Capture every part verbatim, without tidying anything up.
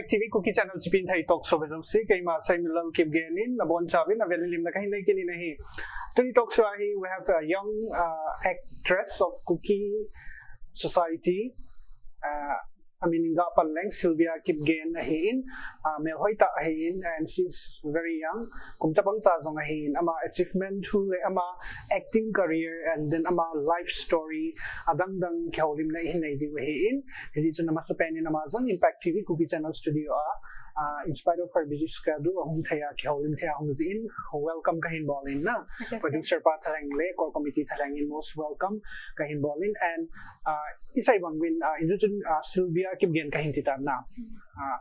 T V Kuki Channel Chipin Thei Talk Show vejouse, keima Saimilal Kipgen in, nabonchauvin avel in limna kahin nei kit in ahi. Tuni talk show a hi, we have a young uh, actress of Kuki society. Uh, amin in gah pan leng Sylvia Kipgen ahin, uh, melhoi tah ahin, and she's very young. Kum chapang sa jong ahin, ama achievement thu le ama acting career and then ama life story adang dang kihoulimna ihin nei diu ahin. Hijeh chun amasapen in ama jong Impact T V Kuki Channel Studio a, uh, in spite of her busy schedule, ahung thei a, kihoulim thei a hung jin, welcome kahin bol in na. Okay, producer pa thalheng le core committee thalheng in most welcome kahin bol in, and uh, isei bang uvin, uh, in ju chun uh, Sylvia Kipgen kahin ti tan na. Uh,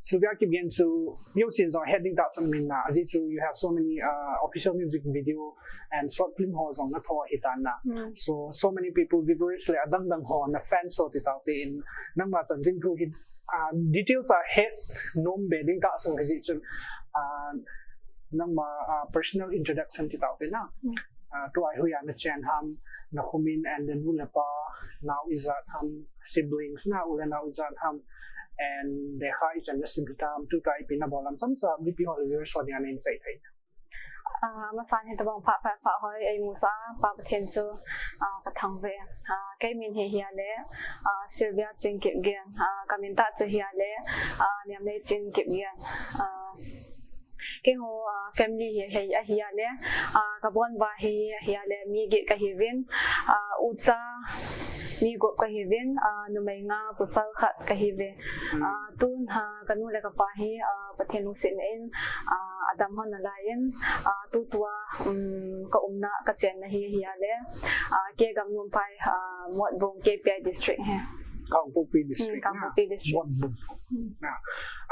Sylvia Kipgen chu, you seen jong heading ta sang min na, ajeh chu you have so many uh, official music video and short film ho jong natho ahi tan na. Mm. So, so many people, viewers le adang dang ho, na fans ho ti tau te in, nangma chan jing thu hi, uh, details a het nom be ding ta sang hijeh chun, uh, nangma uh, personal introduction ti tau te na. Mm. Uh, tu ai hui a na chen ham, na khumin and then u le pa, nao ijat ham, siblings na u le nao ijat ham, and dekha ichan na sim hitam, tu ta ipi na bol ham chomcha, V P ho le viewers ho dia na in sei thei. Ah, amasan hi tabang pha pha pha hoi, ei musa, Pa Pathen chu, ah, ka thangvah e. Ah, kei min hi hia le, ah, Sylvia Ching Kipgen, ah, ka min tah chu hia le, ah, Niamnei Ching Kipgen. Ah, keiho, ah, family hi, hi, ahia le, ah, ka bonva hi, ahia le, mi get kahiuvin, ah, ucha, mi gup kahiuvin, ah, numei nga, pasal khat kahiuve. Hmm. Ah, tun, ah, ka nu le ka pa hi, ah, Pathen lungsetna in, ah, adam hon nalai in, ah, tutua, um, ka umna, ka chenna hi, hia le, ah, K. Gamnompai, ah, Motbung, K P I District hi. Kangpokpi District. Hmm, Kangpokpi District. Motbung. Hmm. Na.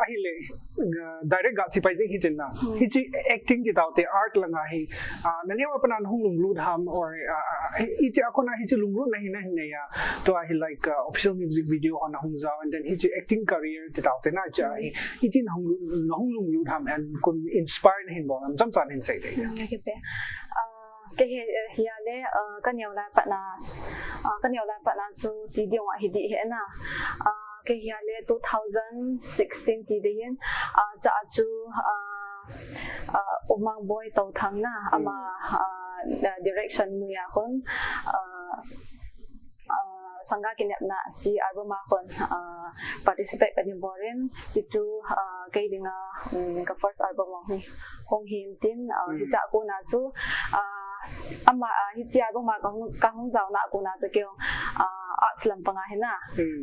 Ahile, uh, direct ga chipai jing hitin na. Hmm. Hichi acting ti tau te art langa hi, uh, na neo apan a hung lunglut ham or, uh, uh, hichi akona hichi lunglut na hi na hi na ya. Tua hi like, uh, official music video ho na hung jao and then hichi acting career ti tau te na cha hi. Hmm. Hichi na hung, na hung lunglut ham and kon inspire na hin bol ham chomcha na hin sei te. Hmm, okay pe. Uh, Kei hi, eh, hia le, eh, ka neo lai pat na, ah, ka neo lai pat na chu ti ding a hi di hi na. Ah, kei hia le two thousand sixteen ti di hin, ah, cha chu, ah, ah, U Mangboi Touthang na, ama, ah, direction noiya hon, ah, ah, Sangga Kinepna chi album a hon, ah, participate ka ni bol in, chi chu, ah, kei dinga, um, ka first album a hon. Hung hin tin, ah, hicha kona chu, ah, ama, ah, hicha bang ma ka hung, ka hung jaona kona chu keu, ah, arts lampanga hi na,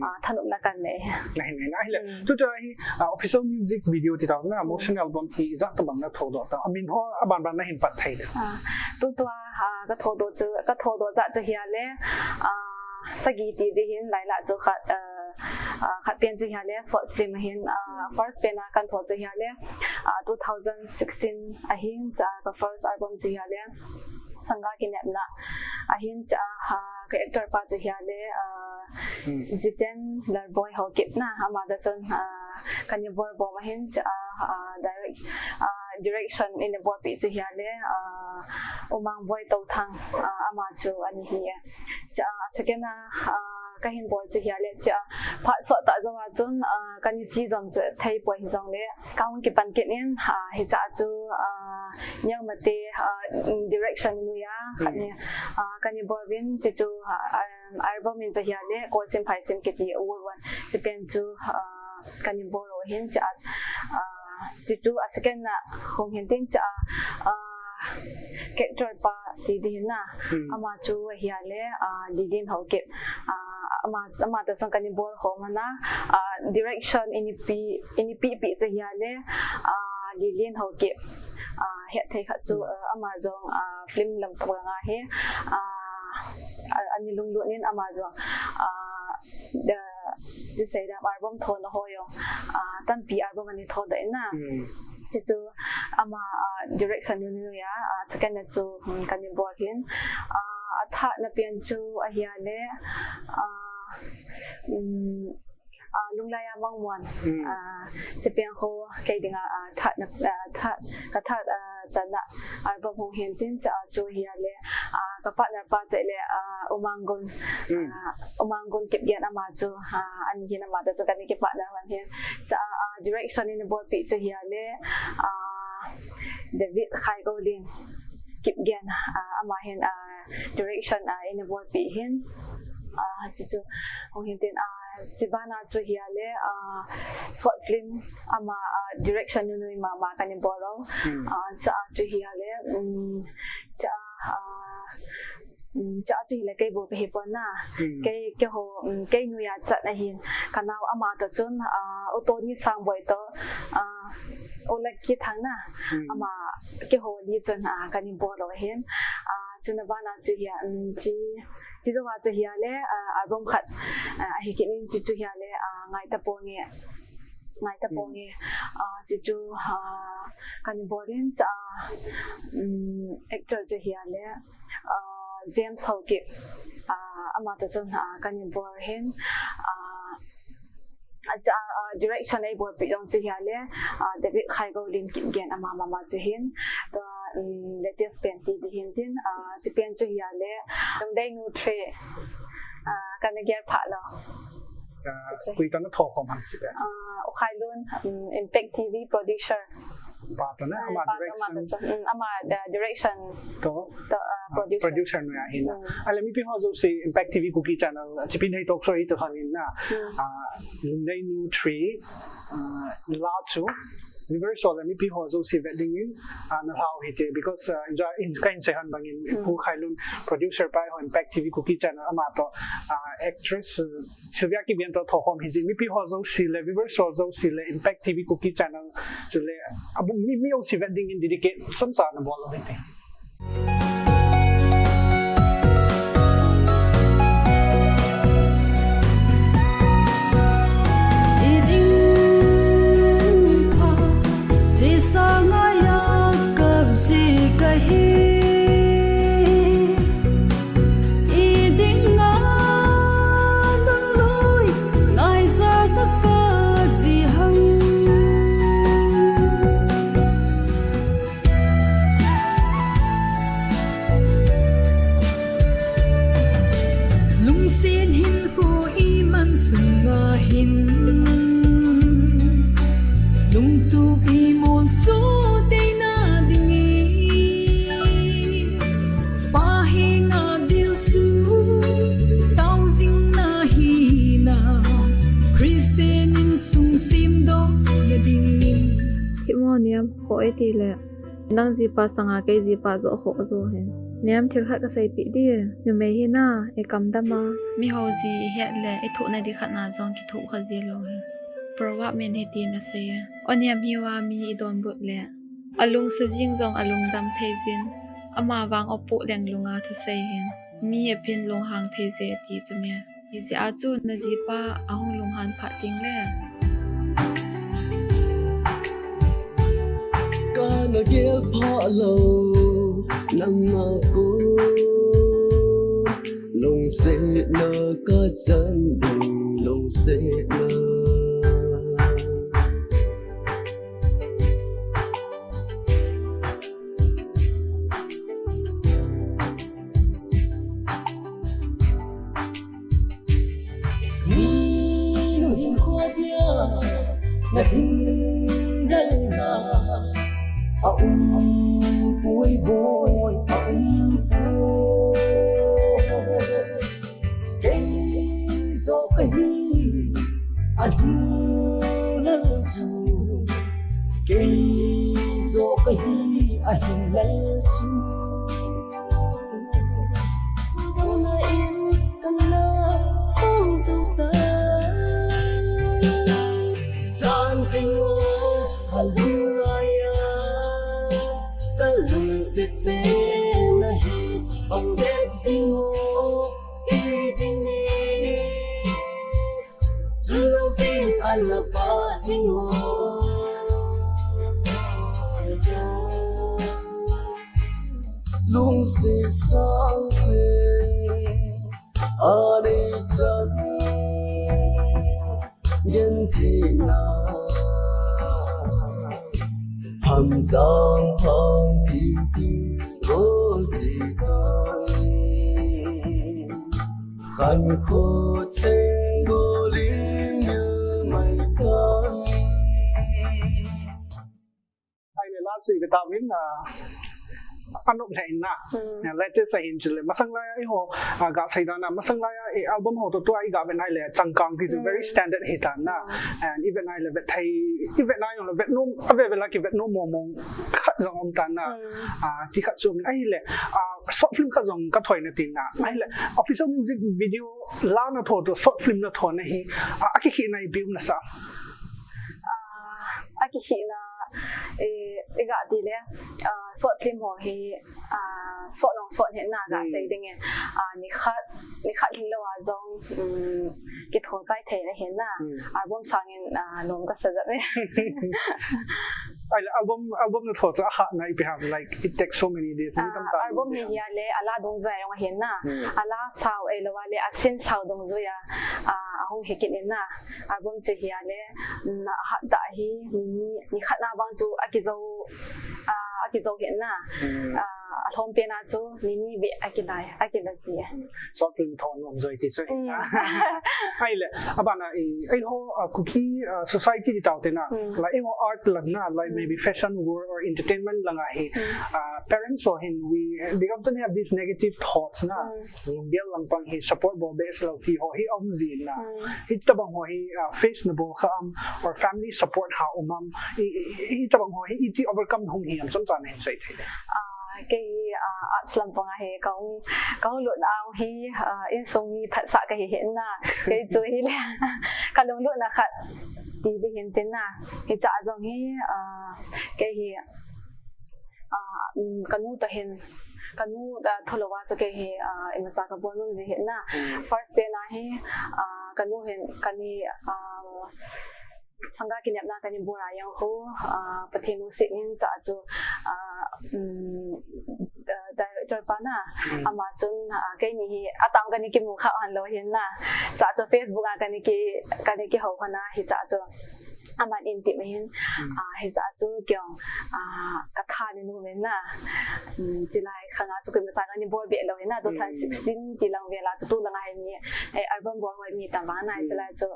ah, thanopna kan nei. Na hin na hile. Hmm. Tutua hi, ah, official music video ti tau na, motion album hi ijat tabang na thodoh tau. Amin ho, aban ban na hin pat thei da. Ah, tutua, ah, ka thodoh chu, ka thodoh jat chu hia le, ah, Sagi ti di hin, laila chu khat, ah, ah, khat pen chu hia le, short film hin, ah, first pen a kan tho chu hia le, ah, two thousand sixteen ahin, cha ka first album chu hia le, Sangga Kinepna ahin, cha, ah, ka actor pa chu hia le, ah, Jiten Lalboi Haokip na, ama da chun, ah, ka ni bol bom ahin, cha, ah, direct, ah, direction in bol pi chu hia le, ah, U Mangboi Touthang, ah, ama chu ani hi e. Cha, second a, ah, ka hin bol chu hia le cha, phat sot ta jong a chun, ah, ka ni si jom chu thei poi hi jong le, ka hung kipan kit in, ah, hicha chu, ah, Niangmate, ah, direction noiya, ka ni, ah, ka ni bol vin, ti chu, ah, um, album in chu hia le, Kolsim Phaisim kiti, World One, ti pen chu, ah, ka ni bol u hin cha, ah, ti chu a second na hung hin tin cha, ah, character pa ti di hin na, ama chu hia le, ah, Lilin Haokip, ah, ama, ama ta sang ka ni bol ho mana, ah, direction ini pi, ini pi pi chu hia le, ah, Lilin Haokip, ah, het thei khat chu, ah, ama jong, ah, film lam tabang a hi, ah, a, ani lunglut in ama jong, ah, the, the say that album thona ho jong, ah, tampi album ani thodoh in na. Hmm. Ti chu ama, ah, direction noiya, ah, second na chu, hmm, ka ni bol hin. Ah, athah na pen chu ahia le, ah, um, Ah, Lunglai a Mangmuan. Hmm. Ah, Chipiang Kho kei dinga, ah, that na, ah, that, ka that, ah, channa album hung hin tin, chua chu hi a le, ah, ka partner pa chu le, ah, U Manggun. Hmm. Ah, U Manggun Kipgen ama chu, ah, ani hin ama chu ka ni ki partner hon hin. Chua, ah, direction in bolpi chu hi a le, ah, David Khaigouling Kipgen, ah, ama hin, ah, direction, ah, in bolpi hin. Ah, chu chu hung hin tin, ah, chubana chu hi a le, ah, short film ama, ah, direction nunui mama ka ni bol u. Hmm. Ah, chua chu hi a le, um, chua, ah, um, chua chu hi le kei bou ka hi pon na. Hmm. Kei, keiho, um, kei noiya chat na hin. Ka nao ama to chun, ah, U Tony Sangboi to, ah, U Lucky Thang na. Hmm. Ama keiho li chun, ah, ka ni bol u hin. Ah, chuna bana chu hi a, um, chi, chi dou a chu hi a le, ah, album khat, ah, ahi kit in chu chu hi a le, ah, Ngai Taponge. Ngai Taponge. Hmm. Ah, chu chu, ah, ka ni bol in chua, um, actor chu hi a le, ah, James Haokip, ah, ama to chun, ah, ka ni bol hin, ah, ah, chua, ah, direction ei bolpi jong chu hi a le, ah, David Khaigouling Kipgen ama mama chu hin, chua, um, latest pen ti di hin tin, ah, Chipiang chu hi a le, Lungdei Nu three, ah, ka na gel pha lo. Ah, chu koi to na thokhom ham Chipiang? Ah, U Khailun, um, Impact T V producer. Pa to na, ah, ama pa to, direction. Ama to, um, ama, uh, direction. To? To, uh, ah, producer. Producer noiya hin na. Mm. Ale mipi ho jouse Impact T V Kuki channel, Chipiang Nei Talk Show hi to hon hin na. Mm. Ah, Lungdei Nu three, ah, la chu viewers ho le mipi ho jouse vet ding in, ah, na lhau hite, because, ah, in, in, ka hin sei hon bang in, mm, Pu Khailun producer pa ho Impact T V Kuki channel ama to, ah, actress, uh, Sylvia Kipgen to thokhom hi jin, mipi ho jouse le, viewers ho jouse le, Impact T V Kuki channel, chule, abu mi, mi jouse vet ding in dedicate, samsa na bol u hite. I ding pha, chesa ngaiya kapsi kahi. I dinga nunlui ngaija ka kaji hang. Lungset hinkho i man sunga hin, lungtup i molso teina dingin. Pa henga dilsu, tao jing na hina, Christian insung semdoh na dingin. Themmo Niam, kho ei ti le. Nang jipa sanga kei jipa joh kho jo hi. Niam, thil khat ka seipeh ding. Numei hina, i kamdam a. Miho ji i het le, i thoh na di khat na jong kithoh kha ji lou hi. Proverb min hitin asei e. O Niam, hiva mi i donbut le, alungsa jing jong alungdam thei jin, amavang o poh leng lunga thusei hin, mi aphin lunghang thei je ti chu me. Hijeh a chu na jipa ahung lunghan phat ding le. Kana gel pha lou, nangma kon. Lungsetna ka chan ding, lungsetna. Minu hinkho dia na hinlelna a um poi boi, a um poi. Kei joh kahi ahinlel chu, kei joh kahi ahinlel chu. Kana in kana hong suk ta. Chan jing o, ka lung a ya, ka lungset pen ahi, bang det jing o, i ding ni. Chulou pen ana pa jing o. Lungset sang pen. Ani chan, Yen thei na, ham jang phang ting ting go si ta. Khan kho cheng go ling mai ta. Ai le la chu i ve ta vin, ah, a nop lheh in na. Hmm. Ah, latest a hin chu le. Masang lai a i ho, ah, ga sei dan a. Masang lai a, eh, album ho to tua i ga ven ai le changkang ti chu very Hmm. standard hi ta na. Hmm. And i ven ai le vet thei, i ven ai le vet nom, a ve ve la ki vet nom mo mo khat jong um ta na. Hmm. Ah, ti khat chu um ai le. Ah, short film khat jong ka thoi na ti na. Ai le Hmm. official music video la na tho to short film na tho na hi. Ah, a ki khi na i biu na sa. Ah, a ki khi na, eh, i ga ti le, ah, short film ho hi, ah, short long short hi na ga Hmm. sei ding e. Ah, ni khat, ni khat hi lo a jong, um, ki tho tai thei na hi na. Hmm. Album sang in, ah, nom ka sa jat me. Ai le album, album na tho chu a ha na i pi ham, like, it takes so many days. Ni Ah, tam ta album ni hi dia. Hi a le, a la dong jai jong hi na. Hmm. A la sao ei lo a le, a sin sao dong jui a, ah, a hung hi kit in na. Album chu hi a le, na ha ta hi, ni, ni khat na bang chu a ki jo, ah, a ki jo hi na. Hmm. Ah, a thom pe na chu, ni ni be a ki lai, a ki la si. Short film tho nom joi ti chu. Mm. Ai le, a ban a, eh, ei ho, ah, Kuki, ah, society ti tau te na, Mm. like, ei ho art lang na, like, Mm. maybe fashion world or entertainment lang a hi, Mm. ah, parents ho hin, we, they often have these negative thoughts na, Mm. Lunggel lang pang hi support bol be selo ti ho hi um ji na. Mm. Hi tabang ho hi, ah, face na bol kha am, or family support ha um am, i, i, i tabang ho hi, i ti overcome hung hi am chom cha na hin sei thei. Ah, Kei, ah, arts lampang a hi, ka hung, ka hung lut na hi, ah, insung mi phatsah ka hi hi na. Kei chu hi le, ka lunglut na khat ti di hin tin na. Hi cha jong hi, ah, kei hi, ah, um, ka nu to hin, ka nu, ah, tholo wa chu kei hi, ah, ima cha ka bol nu di hin na. Mm. First day na hi, ah, ka nu hin, ka ni, ah, Sangha kinepna kani bol a jong khu, ah, Pathen lungset in cha chu, ah, um, ah, director pa na, Mm. ama chun, ah, keini hi, atam kani kimu kha han lou hin na. Cha chu Facebook a kani ki, kani kihou kha na hi cha chu. Aman in tip hin, Mm. ah, hi cha chu kei jong, ah, ka tha ni nu men na. Um, chilai khang a chu kei ma cha kani bol be lou hin na, Mm. two thousand sixteen ti lang vel a chu tu lang a hi ni, eh, album bol hoi mi tam vang na, Mm. chilai chu,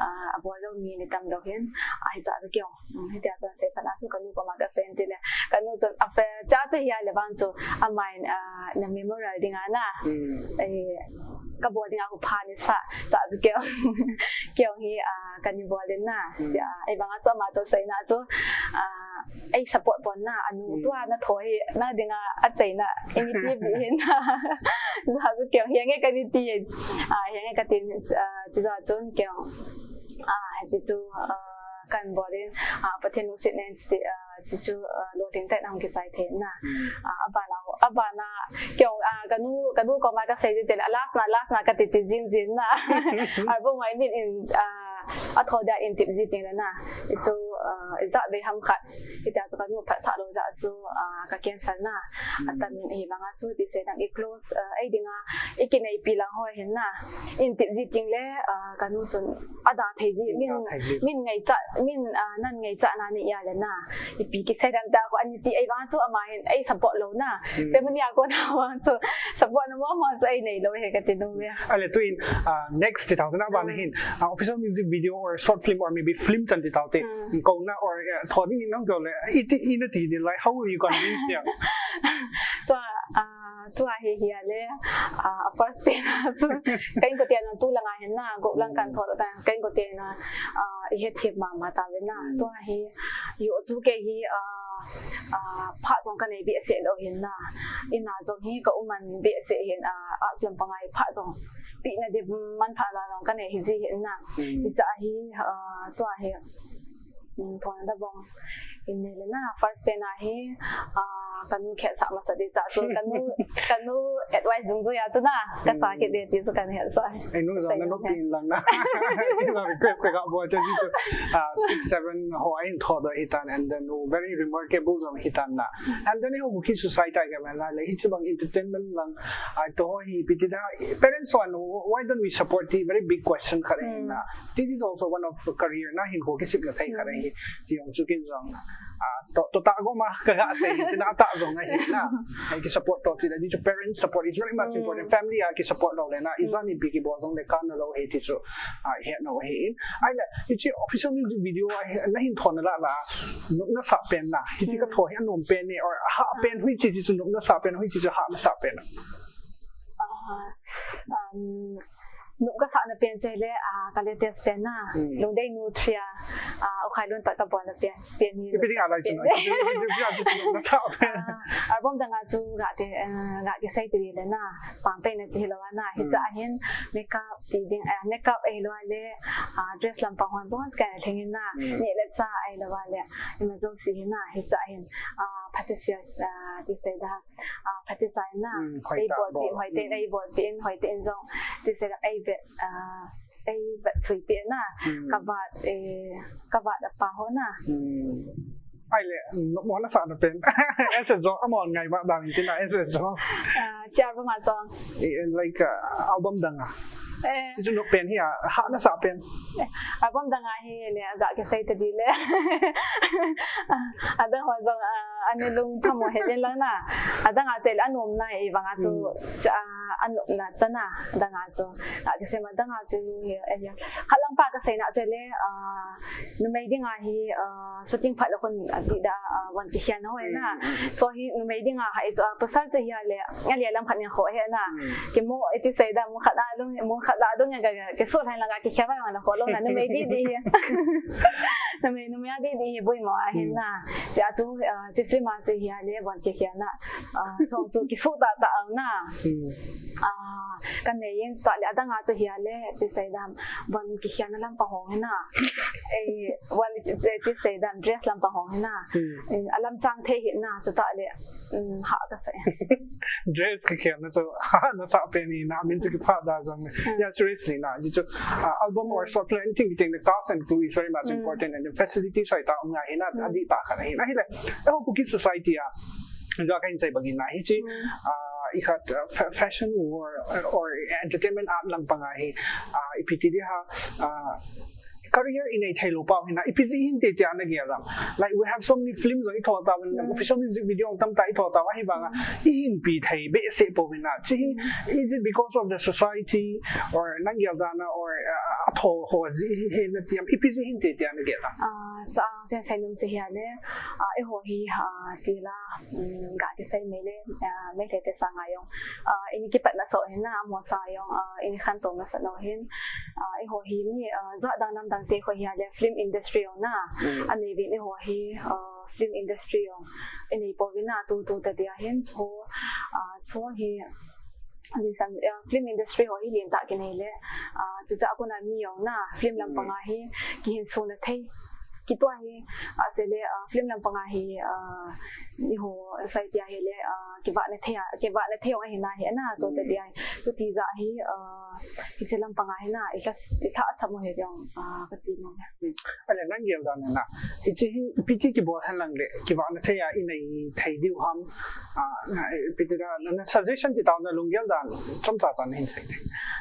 ah, a bol lou mi ni tam lou hin, ah, hi cha chu kei jong, um, hi tia chu sei phat na chu ka nu koma ka sei in ti le, ka nu chu a fe, cha chu hi a le vang chu, a mai, ah, na memorial ding a na, Mm. eh, ka bol ding a hu pha ni sa, cha chu kei jong, kei jong hi, ah, kani bol in na, Mm. cha, eh, vang a chu ama chu sei na chu, ah, ei support pon na, anu Mm. tua na thoi na ding a, a chei na, i mi ti bi hin na. Za zu kei jong, hi nge kani ti, ah, hi nge kati, ah, ti za chun kei jong, ah, ti chu, ah, kan bol in, ah, Pathen lungset in ti, ah, ti chu, ah, lolhing tah in ahung kisai thei na. Mm. Ah, abana, abana, kei jong, ah, ka nu, ka nu koma ka sei ji te la, last na, last na kati ti jin jin na. Album mai min in, ah, a tho dia in tip ji ting le na. I chu, ah, i ja ve ham khat. Hitia chu ka nu phatsah lou jeh a chu, ah, ka cancel na. Hmm. Atam in hi vang a chu ti sei dang i close, ah, ei ding a, i kineipi lang ho hin na. In tip ji ting le, ah, ka nu chun a da thei ji, min, min ngaicha, min, ah, nan ngaicha na ni ya le na. Ipi kisei dang ta ko ani ti ei vang chu ama hin ei support lou na. Hmm. Family a kona vang chu support na mo mo chu ei nei lou hi ka ti nu ve. Ale tu in, ah, next ti tau na ba na hin, ah, official music video or short film or maybe film chan ti tau te. Hmm. Ko na or, eh, tho ding in nang ko le, i ti, i na ti ni lai, how will you convince them? Tua, ah, tua hi hi a le, ah, first thing na chu, ka inkote a nang tu lang a hin na, go lang kan tho ta, ka inkote a na, ah, i het thip mama ta ve na. Hmm. Tua hi, yo chu kei hi, ah, ah, phat jong ka nei behseh lou hin na. In a jong hi ka um man behseh hin, ah, a lam pang a hi phat jong pi na di man phat la jong ka nei hi ji hin na. Hmm. Hi cha hi, ah, tua hi, um, thon da bong. Inei le na, first pen a hi, ah, kanu khetsah masa di cha chu, kanu, kanu advice dungjuiya chu na, kasa kit de ti chu kana hetsah. Ei, nu jong na nopin lang na. Request ka bol chu, ah, six, seven ho ahin thodoh ahitan, and then, oh, very remarkable jong ahitan na. And then, eiho Kuki society a gam a le, hiche bang entertainment lang, ah, to ho hi, ipi ti da, parents hon, why don't we support, ti very big question khat ahi na. This is also one of the career na hinkho kisepna thei khat ahi, ti jong chu ken jong, ah, to, to tah gom a, kaga sei, tina tah jong ahi na. Ei, kisupport to ti le, ti chu parents support is very much important. Family a kisupport lou le na, ijat ipi kibol jong le kana lou ahi ti chu, ah, hetna ahi in. Ahile, hiche official music video a, nahin thon na lah lah, nopna sah pen na, hiche ka tho hi anom pen e, or hah pen, hoiche ti chu nopna sah pen, hoiche chu hahna sah pen. Ah, um, nop kasahna pen chu le, ah, ka latest pen na, Lungdei Nu three a, ah, U Khailun toh kabol na pen, pen hi. Ipi ding a lai chu na, ipi ding a chu nopna sah pen. Ah, album dang a chu ga ti, eh, ga kisei ti le na, pang pen na ti hilou a na, hiche a hin makeup ti ding, eh, makeup ahilou le, ah, dress lampang hon bon scan theng in na, neh le chah ahilou le, ima jouse hi na, hiche a hin, ah, phatecha, ah, ti sei da, ah, phatecha in na, ei bolpeh in, hoitah in ei bolpeh in, hoitah in jong, ti sei da, ei vet, ah, ei vetsuipeh in na, ka vat, eh, ka vat apa ho na. Ahile, nop mo na sahna pen. Ese jong, amahon ngai ma dang ti na, ese jong. Ah, hiche album a jong. Eh, like, ah, album dang a. Eh. Ti chu nop pen hi a, hahna sah pen. Eh, album dang a hi le, ga kisei ta di le. Adang ho jong, ah, ani lung phamo hel in lang na. Adang a chu le, anom na e, vang a chu, chu, ah, anom na ta na, adang a chu. Ga kisei ma, adang a chu hi, eh, ya. Khat lang pa kasei na chu le, ah, numei ding a hi, ah, shooting phat le khun, ah, ti da, ah, von kikhen ho e na. So hi numei ding a hi chu, ah, pasal chu hi a le, a le lam khat ning ho hi na. Kimo iti sei da, mun khat a lung, mun khat la dung ga, ga, kisu lai la ga kikhen vai ma na ho lung na, numei di di hi. Numei, numei a di di hi boi mo a hin na. Chu a chu, ah, chu film a chu hi a le von kikhen na. Ah, so chu kisu ta ta ang na. Ah, ka nei in, tua le adang a chu hi a le, ti sei dam, von kikhen na lampang hung hi na. Eh, well, ti, ti sei dam, dress lampang hung hi na. Eh, alam chang thei hi na, chu ta le, um, hah kasah. Dress kikhen na chu, hahna sah pen hi na, min chu kipha da jong. Ya, seriously na, ji chu, ah, album or short film, anything, anything, the cast and crew is very much important, and the facilities hoitah um ngai hi na, adih tah khat ahi na. Ahile, eiho Kuki society a, Jua kahin sei bang in na hiche, ah, ikhat, ah, fa-, fashion or, or entertainment art lampang a hi, ah, ipi ti di ham, ah, career inei thei lou pau hi na, ipi jeh hin ti tia na gel dam. Like, we have so many films jong i tho tau, official music video jong tamtah i tho tau, ahivang a, i hinpi thei behseh pou hi na. Chu hi, is it because of the society, or na gel dan a, or, ah, a tho ho jeh hi na ti ham, ipi jeh hin ti tia na gel dam. Ah, sa, tia sei nom chu hi a le, ah, eiho hi, ah, ti la, um, ga kisei mai le, ah, Meitei te sanga jong, ah, ini kipatna sah hin na, amaho sanga jong, ah, ini khantou masat nau hin, ah, eiho hi mi, ah, jat dang nam dang te ho hi a le film industry jong na, anei vin eiho hi, ah, film industry jong, inei pou vin na, tu, tu ta dia hin, chu, ah, chu hi, Alisam, eh, film industry ho hi lentah kinei le, ah, chuche a kon a mi jong na, film lampang a hi, kihinso na thei. Kitua hi, ah, se le, ah, film lampang a hi, ah, eiho, sai tia hi le, ah, kivahna thei a, kivahna thei jong ahi na hi na, to te tia hi. Tu ti ja hi, ah, hiche lampang a hi na, i ka, i ka sa mo hi jong, ah, ka ti mo. Ahile na gel dan na. Hiche hi, ipi ti kibol hen lang le, kivahna thei a, inei thei diu ham. Ah, na, eh, ipi ti da, na, na suggestion ti tau na lunggel dan, chomcha chan hin sei te.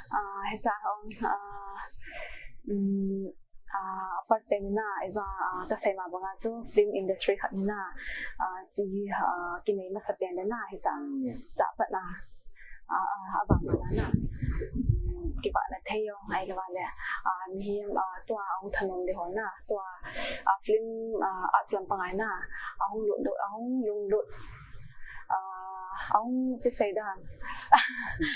Ah, hiche a, um, ah, um, ah, first time na, iva, ah, ka sei ma banga chu film industry khat na, ah, chi, ah, kinei masa pen le na, hiche a, cha pat na, ah, ah, abang na na, um, kivahna thei jong, ahilou le, ah, mihem, ah, tua, ahung thanom le ho na, tua, ah, film, ah, arts lampang a na, ahung lut, lut, ahung lunglut, ah, ahung ti sei da,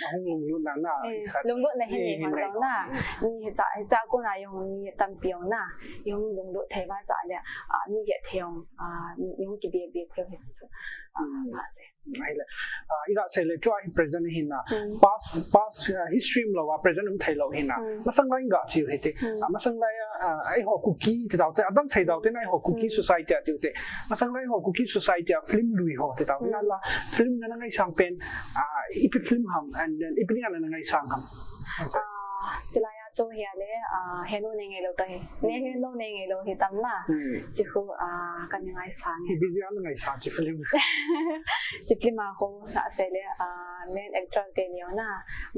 Ahung lunglut na na. Eh, lunglut na hi ni hon na. Ni hi cha hi cha ko na jong ni tampi jong na. Jong lunglut thei ba cha le. Ah, ni ge thei jong. Ah, ni jong ki be be thei jong. Ah, ma se. Ahile, ah, iga sei le, tua hi present hi na. Past, past, ah, history um lou a, present um thei lou hi na. Masang lai ga chiu hi te. Ah, masang lai a, ah, eiho Kuki ti tau te, adang sei tau te na eiho Kuki society a tiu te. Masang lai ho Kuki society a film lui ho ti tau. Na la film na na ngaisang pen, ah, ipi film ham, and then ipi ni na na ngaisang ham. Ah, chilai a chu hi a le, ah, henu ne ngai lou ta hi. Ne henu ne ngai lou hi tam na. Chi khu, ah, ka ni ngaisang. Hi bi na ngaisang chi film. Chi film a khu, na se le, ah, main actor te ni na,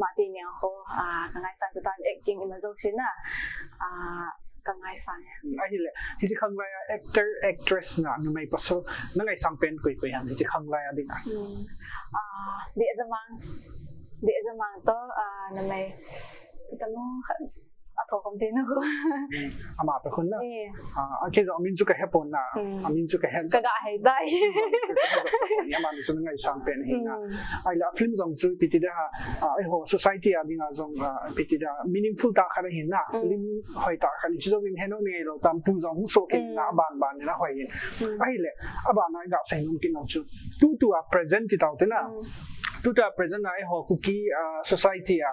ma te ni khu, ah, ka ngaisang chu ta acting ima jo si na. Ah, ka ngaisang e. Ahile, hichi khang lai a actor, actress na, numei pasal, na ngaisang pen koi koi ham, hichi khang lai a ding a. Ah, di jamang, di jamang to, ah, numei, tamo, atho kom di na ko. Ama to khun na. Eh. Ah, okay, so amin chu ka hepon na. Amin chu ka he. Ka ga hai dai. Ama min chu ngaisang pen hi na. Ahile film jong chu piti da ha, ah, eiho society a ding a jong, ah, piti da meaningful ta khat hi na. Film hoi ta khat ni chu jong in henu ne lou tam pu jong hu so kin na ban ban na hoi in. Ahile, aban na ga sai nung kin nung chu. Tu tu a present ti tau te na. Tu tu a present na eiho Kuki, ah, society a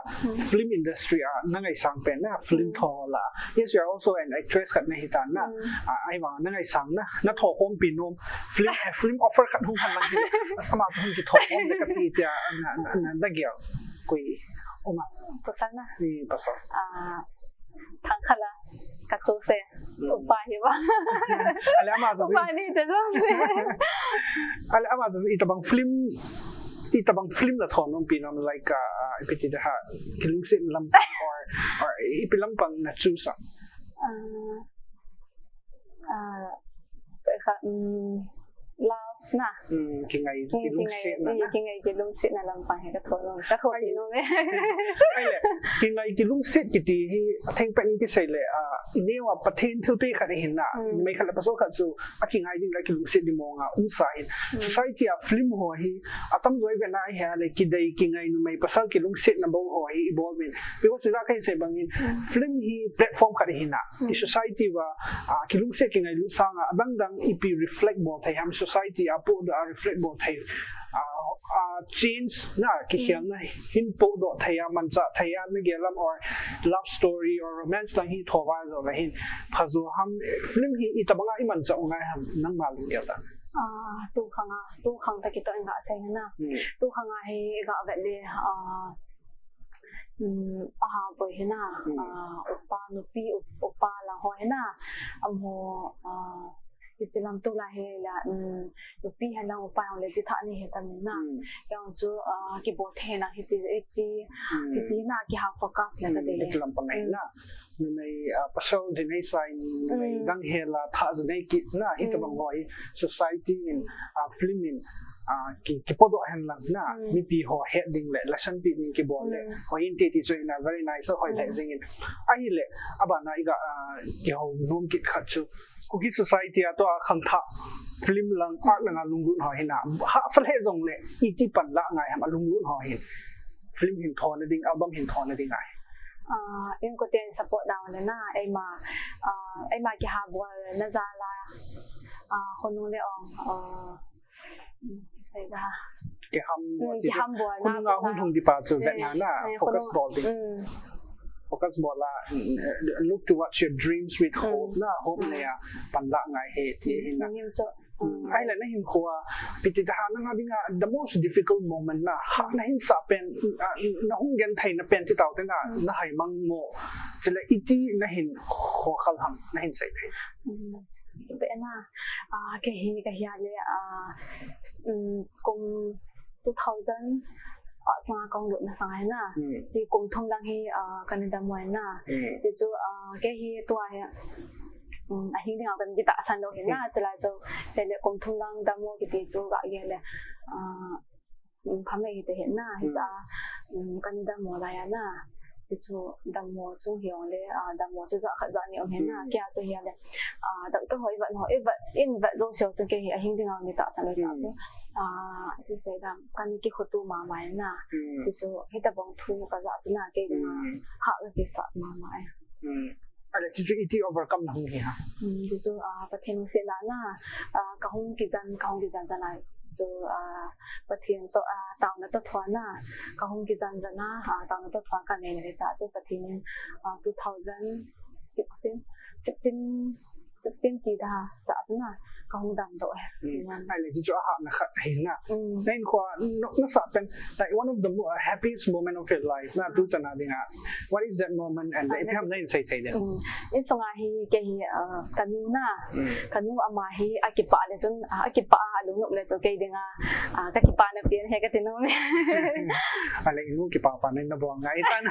film industry a na ngaisang pen na film tho la. Yes, you are also an actress khat na hi ta na. Ah, ai ma na ngaisang na. Na tho kom pi nom. Film, eh, film offer khat hung han lang hi. Asama hung ki tho kom de ka pi tia na, na, na, na gel. Kui. Oma. Pasal na. Ni pasal. Ah, thang khala. Ka chu se. Upa hi ba. Ale ama chu. Upa ni te jong se. Ale ama chu itabang film, itabang film la thon nom pi nom like, ah, ipi ti da ha. Kilungset lam or, or ipi lampang na chu sa. Ah, ah, ka, mm, love na. Mm, kingai, mm, kilungset na, mm, na. Kingai kilungset na lampang hi ka tho nom, ka tho nom e. Ahile, kingai kilungset kiti hi, atheng pen kisei le, ah, ineo a Pathen thilpeh khat ahin na. Mm. Numei khat le pasal khat chu, akingai ding le kilungset ding mong a, um sa hin. Mm. Society a film ho hi, atam jo i ve na hi a le, kidei kingai numei pasal kilungset na bou ho hi, i bol min. Because i da ka hi sei bang in, film hi platform khat ahin na. I society va, ah, kilungset kingailut sanga, adang dang ipi reflect bol thei ham society a podoh a reflect bol thei, ah, ah, change na kikhel na hin podoh thei a, manchah thei a, na gel lam or love story or romance lang hi tho va jo la hin pha jo ham film hi itabang a i manchah u ngai ham nangma lunggel a. Ah, tu khang a, tu khang ta kitoh in ga sei na. Hmm. Tu khang a hi ga vet le, ah, um, aha boi hi na, hmm, ah, upa nupi, up-, upa lang ho hi na, amaho, ah, hichi lam tu la hi la, um, nupi hi lang upa hi le chi tha ni hi ta mi na. Hmm. Yang chu, ah, kibol thei na hichi, hichi, hmm, hichi na kiha focus le ka, hmm, de. Hichi lam pang hi na. Numei, ah, pasal jinei sa in, numei, hmm, dang hi la tha jinei kit na, hitabang, hmm, ho hi society in, ah, film in, ah, ki, kipodoh hen lang na, hmm, mipi ho het ding le, lasan pi ding kibol le, hmm, hoi in te ti chu in a very nice, hoi le, hmm, jing in. Ahile, aban a i ga, ah, kihou nom kit khat chu. Kuki society a tua khangthah film lang, art lang a lunglut ho hi na. Hahsa le jong le, iti pan la ngai ham a lunglut ho hin. Film hin thona ding, album hin thona ding ai. Ah, inkoten support down le na, eima, ah, eima kiha bol na jal a, ah, khonung le ong, ah, Sei da. Kiham, hmm, bol ti kiham bol na, khonung a hung lhung di pa chu, eh, vet na na, eh, focus khonung bol di. Hmm. Focus bol la, mm, eh, look towards your dreams with, hmm, hope na, hope, hmm, le a, pan la ngai he ti, hmm, hi na. Ni chu. Hmm. Ahile na hinkho a, piti da ha na nga ding a, the most difficult moment na, ha, hmm, na hin sa pen, ah, na hung gen thei na pen ti tau te na, hmm, na hai mang mo. Chule iti na hin kho khal ham, na hin sei thei. Hmm. Be na, ah, kei hi, ka hi a le, ah, um, kum two thousand, ah, sanga kong lut na sanga hi na. Hmm. Chi kum thum lang hi, ah, ka ni dammo hi na. Hmm. Chi chu, ah, kei hi tua hi, um, ahing ding a ka ni tahsan lou hi na. Hmm. Chulai chu, kei le kum thum lang dammo kiti chu ka gel le, ah, um, phamei hi te hi na, hi, hmm, ta, um, ka ni dammo lai a na. Ti chu dammo chung hi ong le, ah, dammo chu ja khat ja ni um hi na, hmm, kia chu hi a le, ah, doctor ho i vet ho, i vet, in vet jo sio chu kei hi ahing ding a ni tahsan le sa, hmm, chu. Ah, ti sei dam, kan kikhoto mama na. Hmm. Ti chu, hitabang thu ka ja chu na, kei dinga, hmm, hah ka kisah mama e. Hmm. Ale, ti chu iti overcome na hung hi ha? Hmm, ti chu, ah, Pathen lungsetna na, ah, ka hung kijan, ka hung kijan jan a. Chu, ah, Pathen toh, ah, taona toh thua na, ka hung kijan jan a, ah, taona toh thua ka nei na le sa chu Pathen in, ah, two thousand sixteen, sixteen, sixteen ti da, sa chu na, ka hung damdoh e. Hmm. Amen. Ale, ti chu ahahna khat ahi na. Hmm. Na hinkho a, na, na sah pen, like, one of the mo-, uh, happiest moment of your life, na, hmm, tu chan a dinga. What is that moment and, ah, ipi ham na hin sei thei dem? Hmm. Insung a hi, kei hi, ah, ka nu na, hmm, ka nu ama hi, akipah le chun, ah, akipah a, alungnop le chun, kei dinga, ah, ka kipana pen hi ka ti nom e. Ale, i nu kipah pah na bol ngai tan.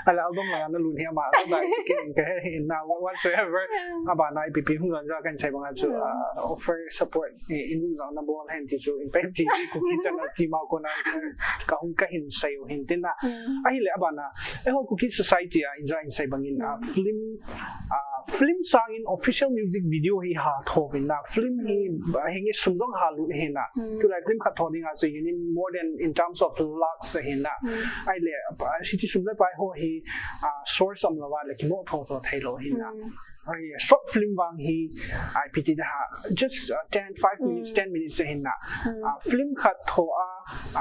Ale, album langa na lut hi ama, ka dai, kei, kei, na, whatsoever. Hmm. Abana ipi ipi hung jan ja kan sei bang a chu, hmm, ah, offer support, eh, i nu jong na bol hen ti chu, Impact T V Kuki channel team a kona, eh, ka hung ka hin sei u hin tin na. Hmm. Ahile abana, eiho Kuki society a, in ja in sei bangin, ah, hmm, film, ah, film sangin official music video hi ha tho vin na. Film hi, hmm, ah, hi nge sum jong ha lut hi na. Hmm. Tulai film khat tho dinga chu, you need more than in terms of lakhs hi na. Hmm. Ahile, ah, siti sum le pai ho hi, ah, source um lou va le kimo tho tho thei lou hi na. Hmm. Ai, short film vang hi, ipi ti da ha, just, uh, ten, five minutes, hmm, ten minutes ahi na. Hmm. Ah, film khat tho a,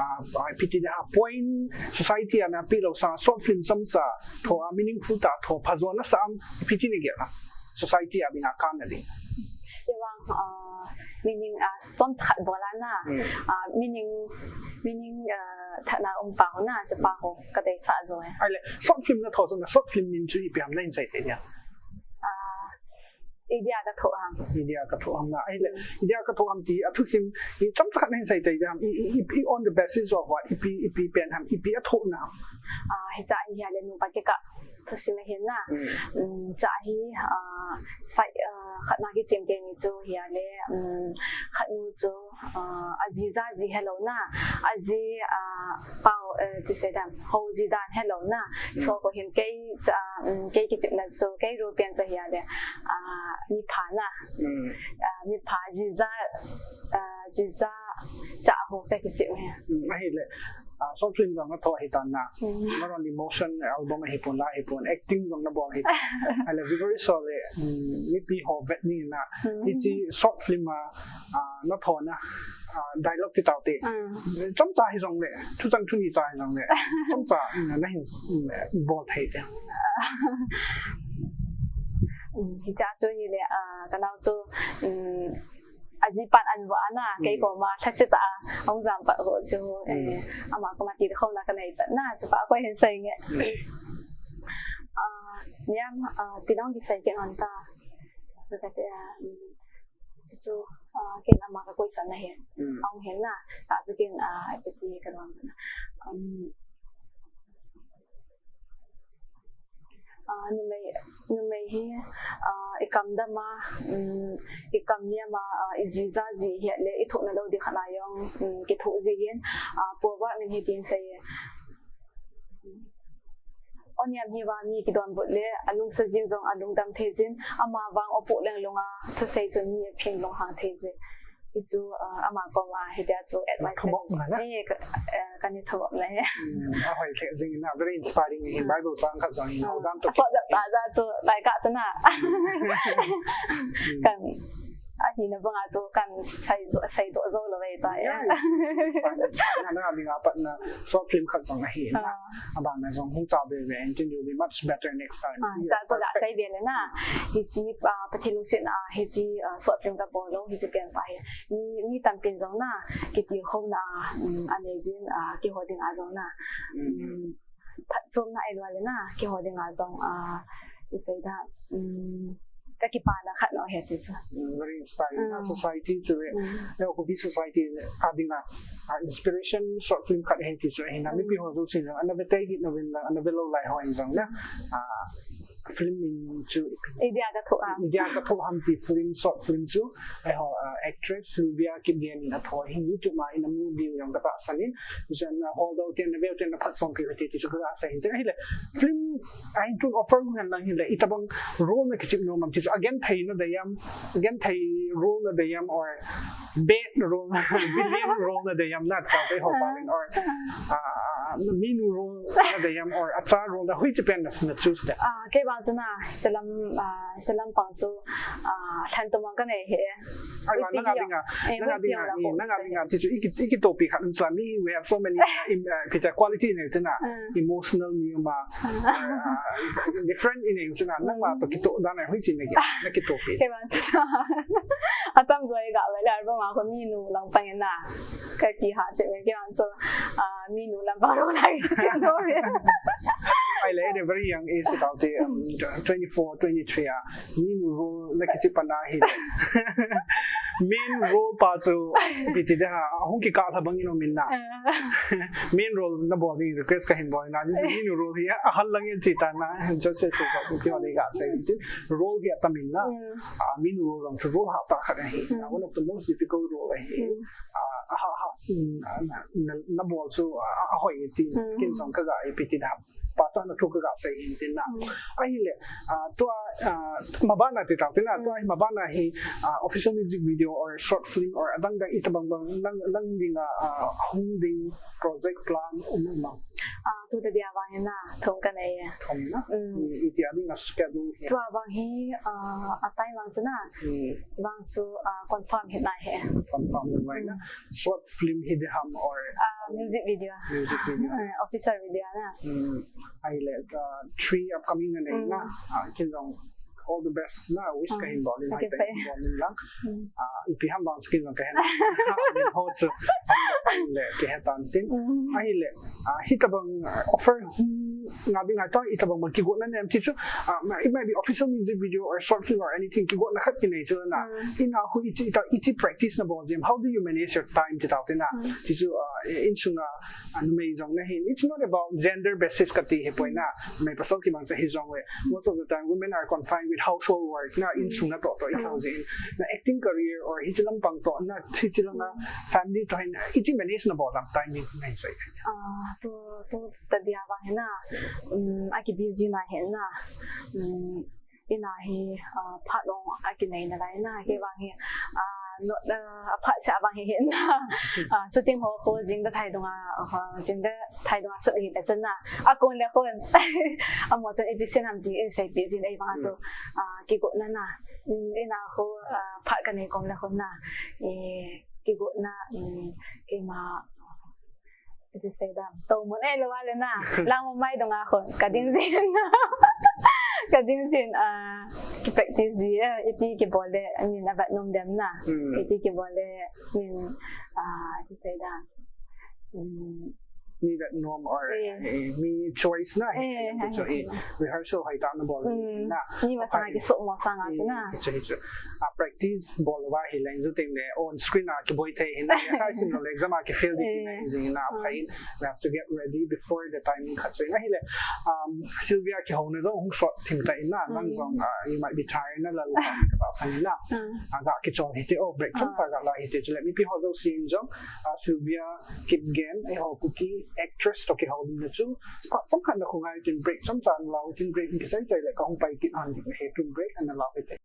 ah, ipi ti da ha, point society a na pi lou sa, short film sam sa, tho a, meaningful ta, tho pha jo na sa am, ipi ti ni ge la. Society a bing a kan na ding. Ye vang, ah, meaning, ah, short khat bol a na, hmm, ah, meaning, meaning, ah, tha na um pa ho na, chu pa ho, ka dei sa jo e. Ai le, short film na tho sa na, short film min chu ipi ham na in sei te dia. Ah, idea ka thoh ham. Idea ka thoh ham na. Ahile, hmm, idea ka thoh ham ti, athusim, i chomcha khat na hin sei thei ham, i, i, i, i on the basis of what, ipi, ipi pen ham, ipi athoh na ham. Ah, hicha hi ahile nupa kikah thusim ahi na. Hmm. Hmm, cha hi, ah, sai, ah, khat na kichem teni chu hi ahile, hmm, khat nu chu, ah, aji ja ji helou na, aji, ah, pao, eh, ti sei dan, hou ji dan helou na. Mm. Chu ko hin kei, ah, mm, kei kichepna chu, kei role pen chu hi ahile, ah, mipha na. Mm. Ah, mipha ji ja, ah, ji ja, cha ho ka kichep hi. Mm, ahile, ah, short film jong na tho hi tan na. Mm. Not only motion album ahi pon la ahi pon, acting jong na bol hi. Ahile, very sorry, mm, mipi ho vet ni na. Mm. Hiche short film a, ah, na tho na, ah, dialogue ti tau te. Mm. Chomcha hi jong le, thuchang thuni cha hi jong le. Chomcha, mm, na hin, mm, bol thei te. Mm, hicha chu hi le, ah, ka nao chu, mm, aji pan an va na, kei, mm, koma, thase ta, ong jam pa ho chu, eh, mm, ama koma ti khom na ka nei ta na, chu pa ko hin sei nge. Mm. Ah, niam, ah, ti nong ki sei ke ngon ta. Chu ka te, ah, mm. Chu, ah, ken ama ka question na hi. Mm. Ong hin na. Ta chu ken, ah, ipi ti ka dong na. Um, ah, numei, numei hi, ah, i kam dam a, um, i kam niam a, ah, i ji ja ji hi le i thoh na lou di khat na jong, um, kithoh ji hin, ah, proverb min hi tin sei. O niam hi vang mi kidonbut le, alungset jing jong alungdam thei jin, ama vang o pu leng lunga, thusei chun mi aphin lunghang thei jin. Hichu, ah, ama koma hitia chu advice. Thumop na na. Eh, ka, eh, kani thumop na he. Hmm, ahoi thei jing na, very inspiring. Hmm. Bible chang khat jong hin, hmm, dam to. Apo da ta ja chu, lai ka chu na. Hmm. Kan, ahi na banga chu, kan sei do, sei do jo lou ve ta. Yeah, yeah. It's fine. Na, na, mi nga pat na, short film khat jong ahi na. Ah. Abang na jong hung cha be be, and it will be much better next time. Ah, you are perfect. Cha cha ga sai be le na. Hiche, ah, Pathen lungsetna, hiche, ah, short film ka bol lou, hiche pen pa hi. Mi, mi tampin jong na, kitilkhouna, um, anei jin, ah, kihou ding a jong na. Mm. Um, phatchomna ahi lou le na, kihou ding a jong, ah, i sei da, um, ka kipana khat na hi ti chu. Mm, very inspiring. Mm. Society chu, eh, mm, eh, Kuki society a dinga, ah, inspiration short film khat hi ti chu, eh, na, mm, mipi ho jouse jong, ana ve tei hih na vin lang, ana ve lou lai ho in jong na, ah, film min chu, idea ka thoh a. Idea ka thoh ham ti film, short film chu, eh, ho, ah, actress Sylvia Kipgen in athoh hin YouTube ma in amu diu jong ka tahsan in, jan, ah, hol dou ten, na veu ten, na phatchom kit u hite ti chu ka tahsan in. Te ahile, film, ah, in tun offer ngen lang hile, itabang role na kichep nom am ti chu, agenthei na dei am, agenthei role na dei am, or bad role, villain role nadei ham, nati tau te ho pau in, or, ah, minu role nadei ham, or acha role na, hoiche pen na, na choose de? Ah, kei vang chu na, hiche lam, ah, hiche lampang chu, ah, lhan tum a kanei e. Ai, nanga dinga, nanga dinga, nanga dinga, ti chu i ki, i kitopi khat um chu la, mi, we have so many, uh, im-, uh, kita quality nei u chu na, emotional mi um a, uh, different i nei u chu na, nangma toh kitoh dan a hoiche na ki, na kitopi? Kei vang chu na, atam jo i ga ve le album a ko minu lampang na, ka kiha che ve kei vang chu, ah, minu lampang role na kichen jo ve. Ahile, at a very young age, about the, um, twenty-four, twenty-three a, minu role na kichih pan ahile, main role pa chu ipi ti ding ham, ahung kikah lha bang in um in na. Main role na bol ding request kahin bol na, minu role hi ahal lang in ti ta na, Joseph se ko ki hole ga sei tin, role hi atam in na. Ah, minu role jong chu role hatah khat ahi na, one of the most difficult role ahi. Ah, ah, ah, mm, ah, na, na, na bol chu, ah, ah, ahoi ti, ken jong ka ga ipi ti ding ham, pachatna thu ka ga sei in tin na. Ahile, ah, tua, ah, maban a ti tau tin na, tua maban a hi, ah, official music video or short film or adang dang itobang bang nang, nang dinga, ah, hung ding project plan um um am? Ah, tu te dia vang hi na, thum kanei e. Thum na? Mm. I, iti a dinga schedule hi? Tua vang hi, ah, a time vang chu na. Mm. Vang chu, ah, confirm hih nai e. Confirm hih nai na. Short film hi ding ham or? Ah, music video. Music video. Ah, official video na. Mm. Ahile, ah, three upcoming na nei na. Ah, ken jong all the best na, wish kahin bol in, hai ta bol in lang. Ah, ipi ham vang chu ken jong kahe na. Ho chu le, kihe tan tin. Ahile, ah, hitobang, ah, offer hung nga ding ahi, tua hitobang bang kigotna nei em ti chu, ah, it might be official music video or short film or anything, kigotna khat kinei chu na. Ina hu iti, ita, iti practice na bol jing, how do you manage your time ti tau te na? Ti chu, ah, insung a, ah, numei jong na hin. It's not about gender basis kati hi poi na. Numei pasal kibang cha hi jong le. Most of the time, women are confined with household work na, insung na toh toh i thou jin. Na acting career or hiche lampang toh na, hiche langa family toh hin, iti manage na bol ding, time manage na. Ah, tu, tu ta dia vang hi na, um, aki busy na hi na, um, ina hi, ah, phat jong aki nei nalai na, kei vang hi, ah, no, ah, aphat seh vang hi hi na, ah, shooting ho ko jing da thai dunga, ah, jing da thai dunga shoot hi ta chun na, akon le kon, amo chun ipi sei ham ti, i seipi jin ei vang a chu, ah, kigotna na, um, ina ho, ah, phat kanei kom le kon na, eh, kigotna, um, keima, Iti sei dam. To mun ei lou a le na. Lang mun mai dunga khun. Ka ding jin. Ka ding jin, ah, ki practice ji, eh, iti kibol le, I mean, avet nom dem na. Hmm. Iti kibol le, I mean, ah, iti sei dam. Hmm. Mi vet nom or, eh, mi choice na, eh, eh, rehearsal hoi ta na bol na. Mi masanga ki sok mo sanga na. Hichu, hichu. Ah, practice bol uva hi leng ju teng le on screen a kiboi thei hi na, ya khai sim lou le exam a ki fail di na hi jing na, pha in, we have to get ready before the timing khat chu. Ahile, um, Sylvia, kihouna jong hung sot thim ta in na, nang jong, ah, you might be tired na, la la ka ta san in na. Ah, ga kichol hite, oh, break chomcha ga la hite, chule mipi ho jouse in jong, ah, Sylvia Kipgen, eiho Kuki actress toh kihouna chu, phat chomkhat na khongai tin break chomcha na la tin break kichai chai le ka hung pai kit an ding he, tun break ana la hite.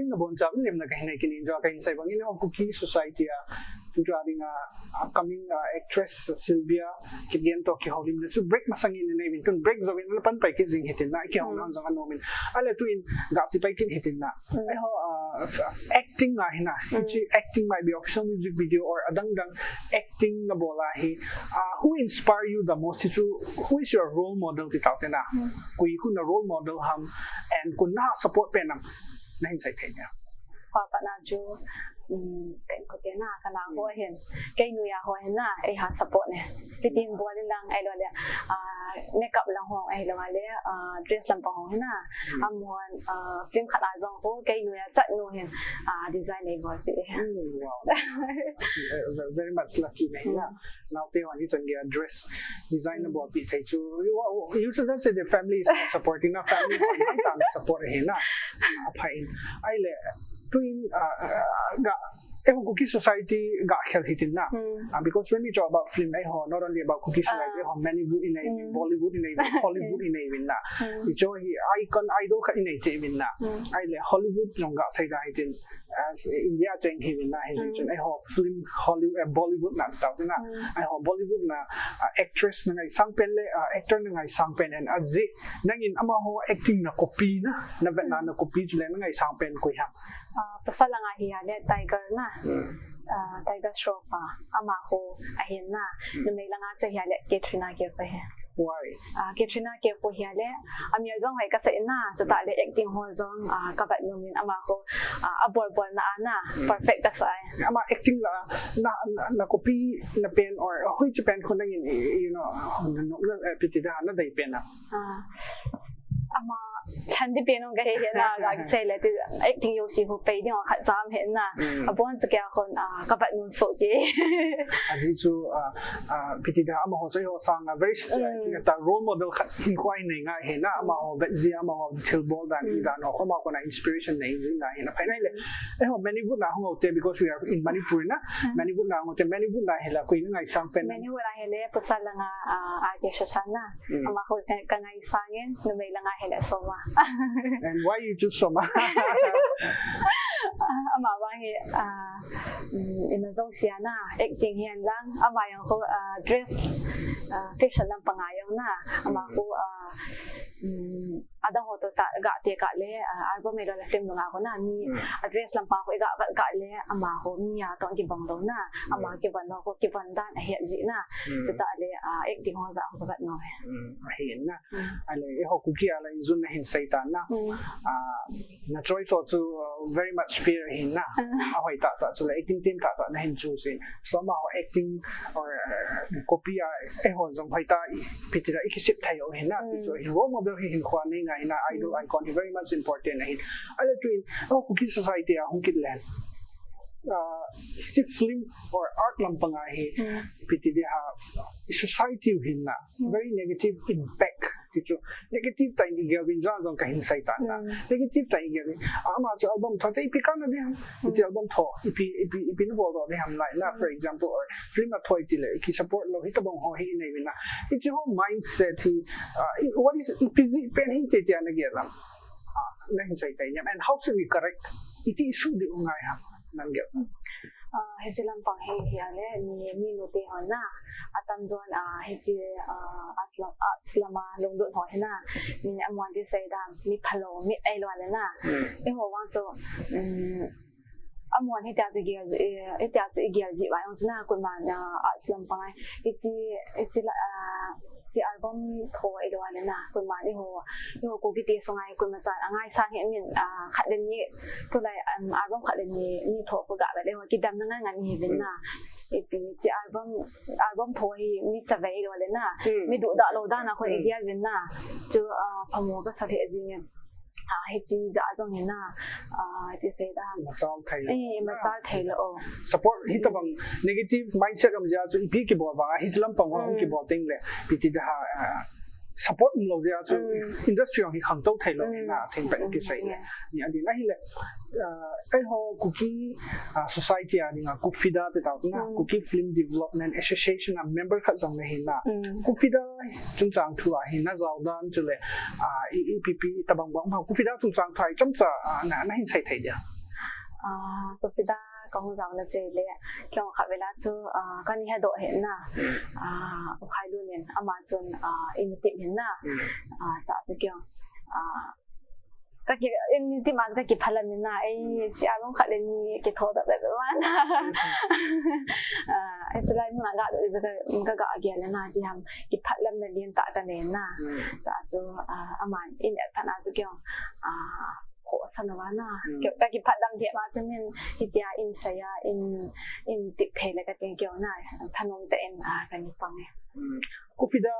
Nabonchauvin lemna kahin nei kit in, chua kahin sei bangin, eiho Kuki society a, tua dinga upcoming, ah, actress Sylvia Kipgen toh kihoulimna chu break masangin inei uvin, tun break jouvin ana pan pai kit jing hitin na, kihou na jong ana um in. Ahile tuin ga chipai kit hitin na. Eiho, ah, acting a hi na, hiche acting might be official music video or adang dang acting nabol a hi, ah, who inspire you the most? Hichu, who is your role model ti tau te na? Koi khu na role model ham, and koi na support pen ham? Nahin sei thei na. Koi pa na chu, um, ken ko te na, kana ho hin. Kei noiya ho hin na, eiha support ne. Hitin bol in lang, ahilou le, ah, makeup lang ho, ahilou le, ah, dress lampang ho hin na. Amahon, ah, film khat a jong ho, kei noiya chat nu hin, ah, design nei bol pi. Mm, wow. Uh, ve-, very much lucky na hin na. Naote hon hichan gei a dress design nabol pi thei chu. You, you should not say the family is not supporting na, family hon hoi tah in support ahi na. Apha in. Ahile, tuin, ah, ah, ga, eiho Kuki society ga khel hitin na. Ah, because when we talk about film, eiho, not only about Kuki society, eiho Manipur inei uvin, Bollywood inei uvin, Hollywood inei uvin na. Hicho hi icon, idol khat inei cheh uvin na. Ahile Hollywood jong ga sei da hitin, as India cheng hi uvin na, hijeh chun eiho film Hollywood, eh, Bollywood na tau te na. Eiho Bollywood na, ah, actress na ngaisang pen le, ah, actor na ngaisang pen, and ajeh nangin amaho acting na copy na, na vet na, na copy chule na ngaisang pen koi ham? Ah, pasal langa hi ahile Tiger na. Ah, Tiger Shroff a, amaho ahin na. Numei langa chu hi ahile Katrina Kaif ahi. Why? Ah, Katrina Kaif hi ahile, amel jong hoi kasah in na, chutah le acting ho jong, ah, kavet nom in, amaho, ah, abol bol na a na, perfect kasah e. Ama acting la, na, na, na copy na pen or, uh, hoiche pen khu nangin, you know, uh, na, na, na, eh, ipi ti da, nadei pen a. Ah, ama, lhan ding pen hung kahi hi na, ga sei le ti, acting jouse khu pei ding ho khat jam hi na. Abon chu kei a khun, ah, kavet nom soh kei. Ajeh chu, ah, ah, ipi ti da, amaho chu eiho sanga very, eh, ta role model khat hinkho a inei ngai hi na, amaho vet jeh a, amaho thilbol dan, i dan ho, amaho kona inspiration nei jing ngai hi na. Phainai le, eiho Manipur na hung u te, because we are in Manipur na, Manipur na hung u te, Manipur na hi la koi na ngaisang pen? Manipur na hi le, pasal langa, ah, R K Sasha na. Amaho ka, ka ngaisang in, numei langa hi le Soma. And why you choose Soma? Ah, ama vang hi, ah, um, ima jouse a na, acting hi hen lang, ama jong khu, ah, dress, ah, fashion lampang a jong na, ama khu, ah, um, adang ho toh ta, ga tekah le, ah, album ahilou le film dunga khu na, mi, a dress lampang khu i ga vet kah le, ama khu mi a toh kibang lou na, ama kibang lou khu kibang dan ahet jeh na, chutah le, ah, acting ho jeh a khu kavet nom e. Ahi na. Ahile, eiho Kuki a la in jun nahin sei tan na. Ah, na choice ho chu, uh, very much fair ahi na. Ahoi tah tah chu la, acting team tah tah nahin choose in. So amaho acting or, uh, copy a, eiho jong hoi tah, ipi ti da, i kisep thei u ahi na. Ti chu hi role model hi hinkho a nei ngai na, idol icon hi very much important ahi. Ahile tuin, eiho Kuki society a hung kit le, uh, hiche film or art lampang a hi, ipi ti di ham, i society u hin na, very negative impact. Ti chu negative tah in i gel uvin, jong jong kahin sei tan na. Negative tah in i gel uvin. Ama chu album tho te ipi kana ding ham. Hiche album tho, ipi, ipi, ipi nabol doh ding ham lai na, for example, or film atho iti le, i kisupport lou, hitobang ho hi inei uvin na. Hiche ho mindset hi, ah, i, what is, ipi jeh pen hi ti tia nagel ham? Ah, nahin sei tai nem. And how should we correct? Iti isuh diu ngai ham? Nagel. Ah, hiche lampang hi, hi ahile, mi, mi nute ho na, atam jon, ah, hiche, ah, arts lam, arts lam a lunglut ho hi na, mi amun ti sei dan, mi phalou, mi ahilou le na. Eiho vang chu, um, amun hitia chu i gel, eh, hitia chu i gel jeh uva jong chu na, koiman, ah, arts lampang a, hiche, hiche la, ah, hiche album tho ahilou le na, koiman eiho, eiho Kuki te sunga hi koima chan angaisang hih in, ah, khat le ni, tulai, um, album khat le ni, ni tho khu ga vet le eiho kidemna ngai ngai hi uvin na. Ipi, hiche album, album tho hi mi chavei lou le na, mi duhdah lou dan a khu i gel uvin na. Chu, ah, phamo kasa lheh jing in. Ah, hiche jeh a jong hi na, ah, ti sei da. Machal thei lou. Eh, machal thei lou. Support hitobang negative mindset um jeh a chu ipi kibol vang a, hiche lampang ho kibol teng le, ipi ti da, ah, support umlou jeh a chu industry jong hi khangtou thei lou hi na, theng pen kisei le. Ni adin ahile, ah, eiho Kuki, ah, society a dinga, KUFIDA ti tau na, Kuki Film Development Association a member khat jong nahi na. KUFIDA chungchang thu a hi najao dan chule, ah, i, ipi ipi tobang bang ma, KUFIDA chungchang thu a hi chomcha, ah, na, nahin sei thei dia. Ah, Kufida kahung jao na chule, kei khat vela chu, ah, kahin hedoh hih na. Ah, U Khailun in, ama chun, ah, in tip hih na. Ah, cha chu kei, ah, kaki, in tip ma kakiphalam hih na. Ei, chi along khat le ni kitho da da ma na. Ah, ei, chulai mun a ga do, ka, ka ga gel na, ti ham, kiphalam na din ta ka ne na. Cha chu, ah, aman in et phat na chu kei, ah, khohsah na va na. Kei, kakiphalam thei ma chu min, hitia in saya, in, in tip thei le kati kei na, thanom tah in, ah, kahin pang e. Kufida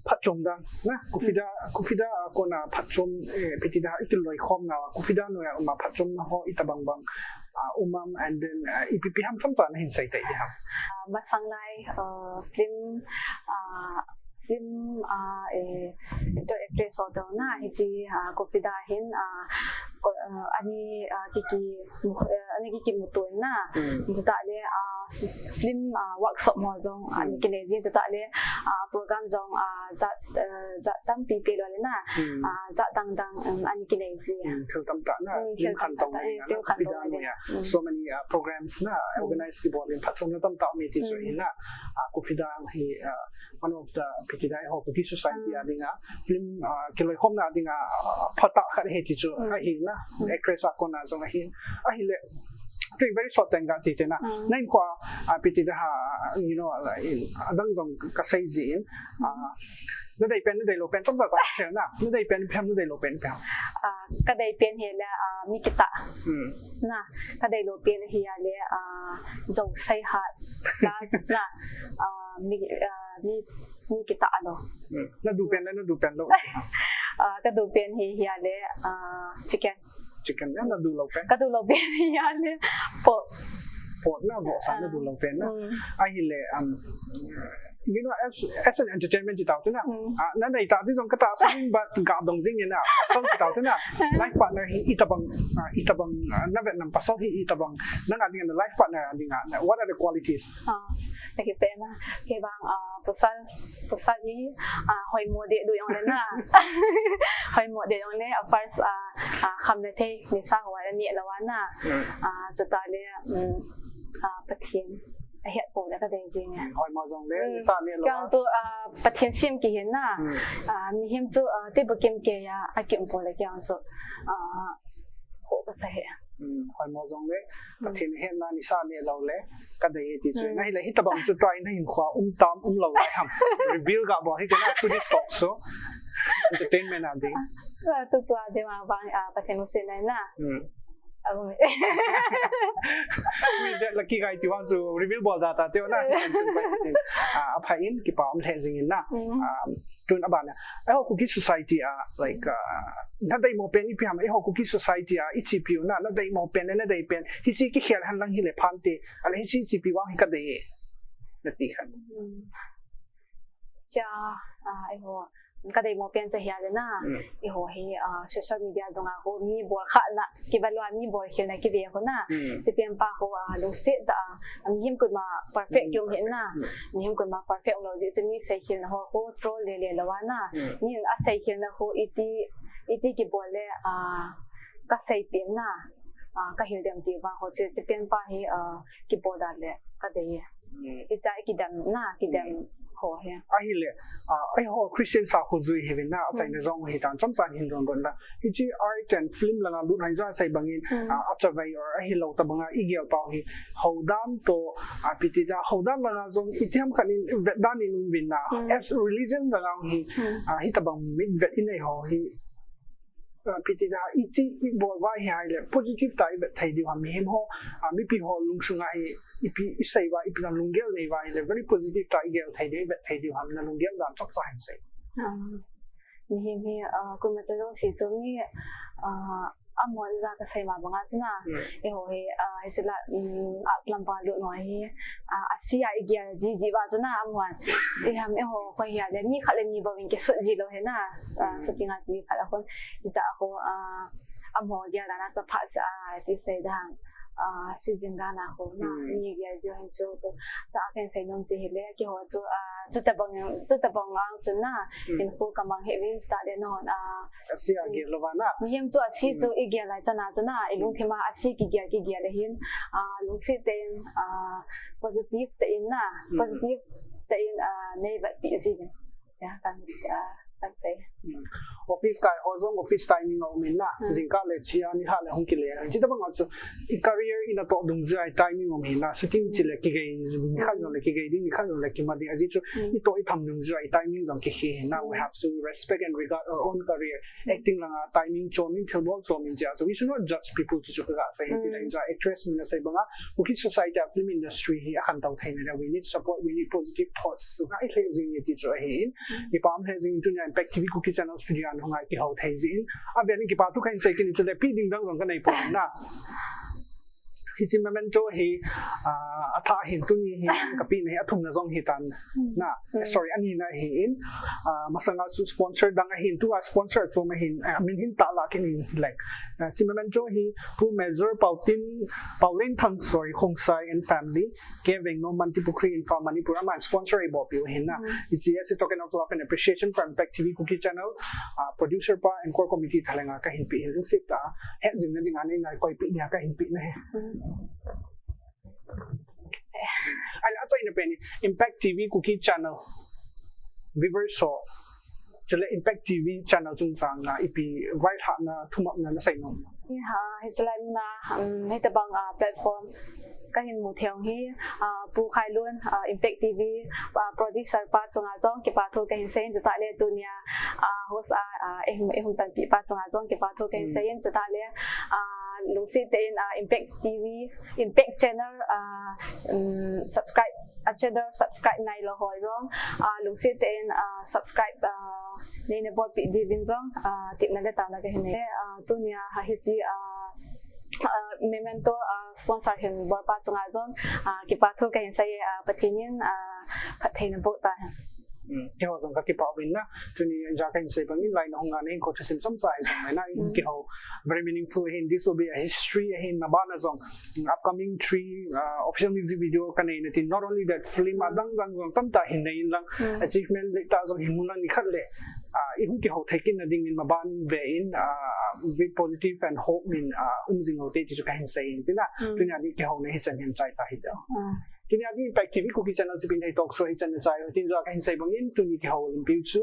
phatchom dang na, Kufida, Kufida a kona phatchom, eh, ipi ti da, i kiloikhom na, Kufida noiya um a phatchom na ho, itobang bang, ah, um am, and then, ah, ipi ipi ham chomcha nahin sei tei di ham. Ah, masang lai, ah, film, ah, film, ah, eh, actor actress ho toh na, hiche, ah, Kufida hin, ah, ko, ah, ani, ah, kiki, mu-, eh, ani kikimuto na. Chutah le, ah, film, ah, workshop ho jong, ah, ani kinei jin, chutah le, ah, program jong, ah, jat, eh, jat tampi pe lou le na. Ah, jat dang dang, um, ani kinei jin. Thil tamtah na, film khan tong na, film khan tong na. So many, ah, programs na, organize kibol in phatchomna tamtah um e ti chu ahi na. Ah, Kufida hi, ah, one of the, ipi ti da, eiho Kuki society a dinga, film, ah, kiloikhomna dinga, ah, phatah khat ahi ti chu ahi na. Actress a kona jong ahi, ahile, very short teng ga chi te na. Nahinkhoa, ah, ipi ti da ham, you know, like, adang jong kasei jin, ah, nadei pen, nadei lou pen chomcha cha che na. Nadei pen ipi ham, nadei lou pen ipi ham. Ah, kadei pen hi le, ah, mi kitah. Na, kadei lou pen hi a le, ah, jou sei hat. Plus na, ah, mi, ah, mi, mi kitah lou. Nadu pen le, nadu pen lou. Ah, kadu pen hi, hi a le, ah, chicken. Chicken, ya nadu lou pen. Kadu lou pen hi a le, pork. Pork na, vohsa nadu lou pen na. Ahile, um, you know, as, as an entertainment ti tao te na. Ah, nanei tah ti jong katahsan in, but ga dong jing in na. Pasal ti tao te na. Life partner hi itobang, ah, itobang, ah, navet nam pasal hi itobang. Nanga dinga na life partner a dinga na. What are the qualities? Ah, nakipe na. Kei vang, ah, pasal, pasal hi, ah, hoimo deh diu jong le na. Hoimo deh jong le, ah, first, ah, ah, kham le thei, nisa ho a neh lou a na. Ah, chutah le, um, ah, Pathen ahet pou le kadei jing e. Hoimo jong le, nisa neh lou a. Kei chu, ah, Pathen sem kihi na. Ah, mihem chu, ah, teibukim kei a, akium pou le kei chu, ah, khoh kasa e. Hoimo jong le, Pathen ahet na, nisa neh lou le kadei e ti chu. Ahile hitobang chu tua in nahinkhoa um tam um lou lai ham. Reveal ga bol hite na through this talk show. Entertainment a ding. Ah, tu tua ding ma bang, ah, Pathen lungset na na. With that, lucky guy ti vang chu reveal bol da ta teo na. Ah, apha in, kipa um lheh jing in na. Ah, tun abana. Eiho Kuki society a, like, ah, nadeimo pen ipi ham, eiho Kuki society a, ichipiu na, nadeimo pen, nadei pen. Hiche kikhel hen lang hile phante. Ale hiche ichipi vang hi kadei e. Nati khan. Cha, ah, eiho, kadeimo pen cha hi a le na. Eiho hi, ah, social media dunga ho mi bol kha na, kiva lou a mi bol khel na kive ho na. Hiche pen pa ho, ah, lungset tah a, ah, mihem koima perfect kium hih na. Mihem koima perfect um lou jeh chun mi seikhel na ho, ho troll le le lou a na. Min aseikhel na ho iti, iti kibol le, ah, kasei pen na. Ah, kahil dem ti vang ho chu, hiche pen pa hi, ah, kibol da le kadei e. Hitia i kidem na, kidem ho hi. Ahile, ah, eiho Christian sakho jui hiuvin na, achaina jong hitan chomcha hin donbut na. Hiche art and film langa lut hoi ja sei bangin, ah, achavai or ahilou tobanga igel pau hi. Houdan toh, ah, ipi ti da, houdan langa jong itiham khat in vetdan in um uvin na. As religion langa hi, ah, hitobang mit vet inei ho hi. Ah, ipi ti da, iti ibol uva hi ahile, positive tah a ivet thei diu ham mihem ho, ah, mipi ho lungsunga hi, ipi isei uva, ipi na lunggel nei uva ahile, very positive tah a igel thei diu, ivet thei diu ham na lunggel dan chomcha hin sei. Ah, mihem hi, ah, koima cha jong si chu mi, ah, amon ja kasei ma banga chu na, eiho hi, ah, hiche la, um, arts lam pa lut ho hi, ah, asi a igel jiji uva chu na amon. Iham eiho kho hi ahile, mi khat le ni bou in kisut ji lou hi na. Ah, shooting a ti khat a khun, ija a khun, ah, amaho gel dan a chapha sa, ah, ti sei dan. Ah, si jing dan a ho na, Hmm. mi gel jo hin chu, chu, sa ken sei nom ti hi le, keiho chu, ah, chu tabang, chu tabang ang chu na, Hmm. in khu ka mang hi vin ta le non, ah, Asi a gel lou va na. Mihem chu asi Hmm. chu i gel lai ta na chu na, i lungthim a asi kigel, kigel le hin, ah, lungset tah in, ah, positive tah in na, Hmm. positive tah in, ah, nei vet pi jing. Ya, kan, ah, kan sei. Hmm. Office kai ho jong office timing a um in na. Hmm. Jingkah le chia, nikhat le hung kile. Chuti bang a chu i career i natoh dungjui a i timing um hi na. Shooting chi le kigei, nikhat jong le kigei ding, nikhat jong le kima ding. Ajeh chu Hmm. i toh i tham dungjui a i timing jong kihi hi na. We Hmm. have to respect and regard our own career. Hmm. Acting lang a timing chom in, thilbol chom in chia. So we should not judge people ti chu ka ga sei hi ti Hmm. la in chu actress min a sei bang a. Kuki society a film industry hi a khantou thei na le. We need support, we need positive thoughts. So ngai lheh jing e ti chu ahi in. Hmm. Kipa um lheh jing in tunia Impact T V Kuki Channel studio a hung a kihou thei jin. A vel in kipa thu kahin sei kit in chu le pi ding dang jong ka nei pon na. Hiche memento hi, ah, a thah hin tuni hi, ka pi na hi, a thumna jong hi tan. Hmm. Na, Hmm. sorry, a nina hi in, ah, masang a chu sponsor dang ahin, tua sponsor chu ma hin, ah, min hin ta la kin in like. Ah, hiche memento hi, Pu Major Pautin, Paulen Thang, sorry, Khongsai and family, K Vengnom, Mantripukhri, Imphal, Manipur, aman sponsor a i bol piu hin na. Hmm. Hiche as a token of love and appreciation from Impact T V Kuki Channel, ah, producer pa and core committee thalheng a ka hin pe hin lungset tah a. Het jing na ding a nei ngai koi pe ding a ka hin pe na hi. Hmm. Ai, a chai na pen Impact T V Kuki Channel viewers ho. Chule Impact T V channel chungchang a ipi vailhahna, thumopna na sei nom? Ya, hi chulai mun a, um, hitabang, ah, platform ka hin mu thei u hi, ah, Pu Khailun, ah, Impact T V, ah, producer pa chunga jong kipa thu ka hin sei in, chutah le tunia, ah, host a, ah, ei hung, ei hung panpi pa chunga jong kipa thu ka hin Hmm. sei in, chutah le, ah, lungset tah in, ah, Impact T V, Impact Channel, ah, um, subscribe, a channel subscribe nai lou ho jong, ah, lungset tah in, ah, subscribe, ah, nei na bolpi diuvin jong, ah, tepna le taona ka hin nei. Ah, tunia hi hiche, ah, ah, memento, ah, sponsor hin bol pa chunga jong, ah, kipa thu ka hin sei, ah, Pathen in, ah, phatthei na boh ta hen. Hmm, keiho jong ka kipah uvin na, tuni a ka hin sei bang in lai na hung a na hin kho thusim chomcha hi jong na, na in Hmm. keiho very meaningful hin, this will be a history hin, na ban a jong, upcoming three, uh, official music video ka nei na tin, not only that, film a dang dang jong tamtah hin nei in lang, Hmm. achievement le tah jong hin mu lang nikhat le, uh, i hung kihou thei kit na ding in maban ve in, uh, with positive and hope in, uh, um jing u te ti chu ka hin sei in tin na, Hmm. tunia ding kihou na hi chan hin chai ta hi te. Hmm. Tunia ding Impact T V Kuki Channel Chipin Thei Talk Show hi chan na chai u tin jong ka hin sei bang in tuni kihou lim piu chu.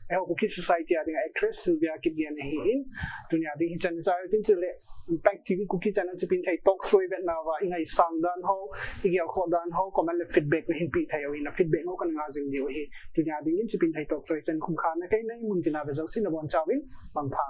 Eiho Kuki Society a ding a actress Sylvia Kipgen ahi in. Tunia ding hi chan na chai u tin chule Impact T V Kuki Channel Chipin Thei Talk Show i vetna uva i ngaisang dan ho, i gelkhoh dan ho, comment le feedback na hin pe thei u hi na feedback ho ka na nga jing diu hi. Tunia ding in Chipin Thei Talk Show hi chan kum kha na kei na i mun tina ve jouse na boncha uvin mangpha.